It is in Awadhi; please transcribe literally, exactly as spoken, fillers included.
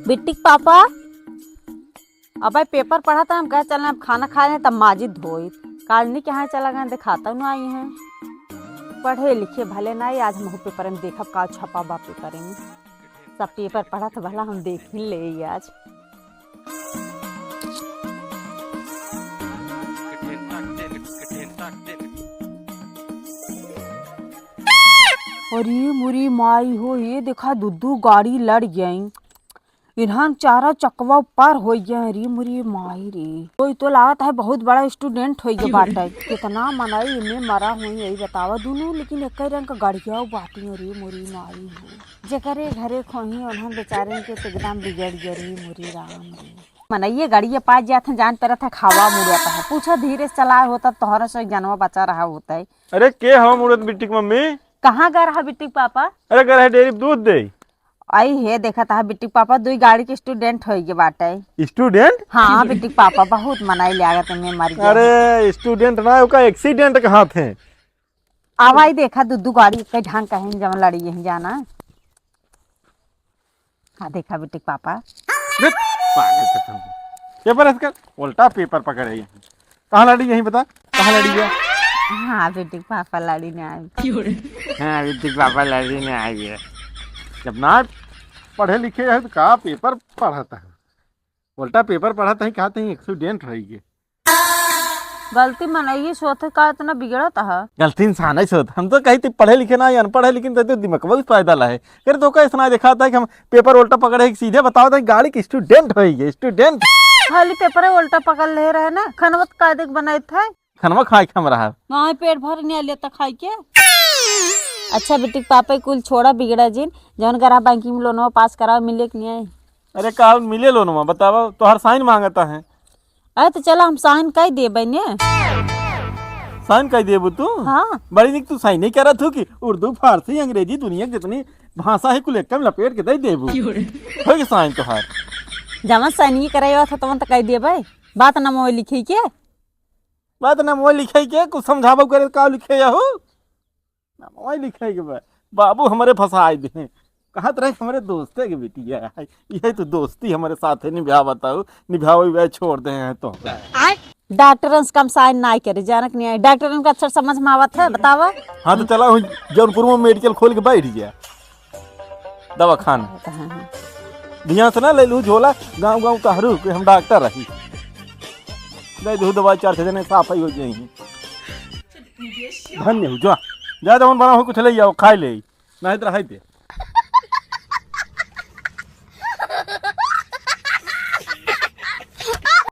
बिट्टी के पापा, अबे पेपर पढ़त रहे, हम कहे चल अब खाना खा लें, तब माजिद धोई। काल नहीं कहाँ चला गए, दिखाता ना आई हैं। पढ़े लिखे भले ना आई, आज हम पेपर में देखब का छपा बा पेपर में। सब पेपर पढ़त भला हम देख ही ले आज। अरे मुरी माई हो, ये देखा दू दू गाड़ी लड़ गई। इन्हन चारा चकवा पार हो गया। अरे मुरी माई रे, कोई तो लागत है बहुत बड़ा स्टूडेंट हो गया बाटे। कितना मनई इनमें मरा हुई यही बतावा दोनों, लेकिन एक ही रंग का गड़िया बाटी। अरे मुरी माई हो, जेकरे घरे खोही उन्हन बेचारे के तो एकदम बिगड़ गया। अरे मुरी राम रे, मनई ये गड़िया पास जात हैं, जान परत है खावा मुड़त है। पूछा धीरे से चलाए होता, तोहरा से एक जनवा बचा रहा होता है। अरे के हवा मुड़त बिट्टी के मम्मी? कहाँ गा रहा बिट्टी के पापा? अरे गा रहा डेयरी पे दूध दे। आई हे, देखत हा बिट्टी के पापा दुई गाड़ी के स्टूडेंट होई गे बाटे। स्टूडेंट? हाँ, बिट्टी के पापा बहुत मनई लागत में मर गया। अरे स्टूडेंट ना, ओका एक्सीडेंट कहा थे। आवा ही देखा दू दू गाड़ी के ढंग कहीं जम लड़ी यहीं जाना। हाँ, देखा बिट्टी के पापा। देख, पागल कसम से। पेपर इसका उल्टा पेपर पकड़े यहाँ। कहाँ लड़ी यहीं बता, कहाँ लड़ी है? हाँ, बिट्टी के पापा लड़ी ने आए। हाँ, बिट्टी के पापा लड़ी ने आए हैं। जब ना पढ़े लिखे है तो का पेपर पढ़ता है? उल्टा पेपर पढ़त है, कहा थे एक्सीडेंट होई गे। गलती मनई सोत है, का इतना बिगड़त है? गलती इंसान ही सोत। हम तो कही थी पढ़े लिखे ना, अनपढ़ है, लेकिन तो दिमाग बहुत पैदल है। फिर तो का इतना दिखाता है कि हम पेपर उल्टा पकड़े, सीधे बताओ तो गाड़ी की स्टूडेंट होई गे, स्टूडेंट। खाली पेपर उल्टा पकड़ ले रहे ना, खनवत कायदे के बनाए थे। खनवा खाए के हम रहा। वहाँ पेट भर नहीं लेता खाई के। अच्छा बिट्टी के पापा, कुल छोड़ा बिगड़ा जिन, जौन करा बैंकिंग में लोनवा पास कराओ, मिले कि नहीं आए? अरे का मिले लोनवा, बतावा, तोहर साइन मांगता है। अरे तो चला हम साइन कर देबे ने। साइन कर देबू तू? हाँ। बड़ी निक तू साइन नहीं करत हो कि उर्दू, फारसी, अंग्रेजी, दुनिया के जितनी भाषा है कुल एक में लपेट के दे देबू। हो गई साइन तोहार। जवन साइन ही करे था तवन तो कर देबे। बात ना मोबाइल लिखे के। बात ना मोबाइल लिखे के, कुछ समझाबो करे का लिखे हो? ना मोबाइल लिखे के बा। बाबू हमरे फंसाए दे। कहत रहे हमरे दोस्ते के बेटी है। यही तो दोस्ती हमरे साथे निभावत हो, निभावे हुए छोड़ दे हैं तो। डॉक्टरन से कम साइन नाई करे, जानक नहीं आई। डॉक्टरन का अक्षर समझ में आवत है, बतावा। हाँ तो चला हुई जौनपुर में मेडिकल खोल के बैठ गया दवाखाना। हाँ, हाँ। ध्यान से ना ले लू झोला, गाँव गाँव टहरू के हम डॉक्टर रही। दे दू दवाई, चार छह जने साफ ही हो जाएंगे। धन्य हो, जा, जा जौन बना हो कुछ ले आओ, खाए ले, नहीं तो रहे दे।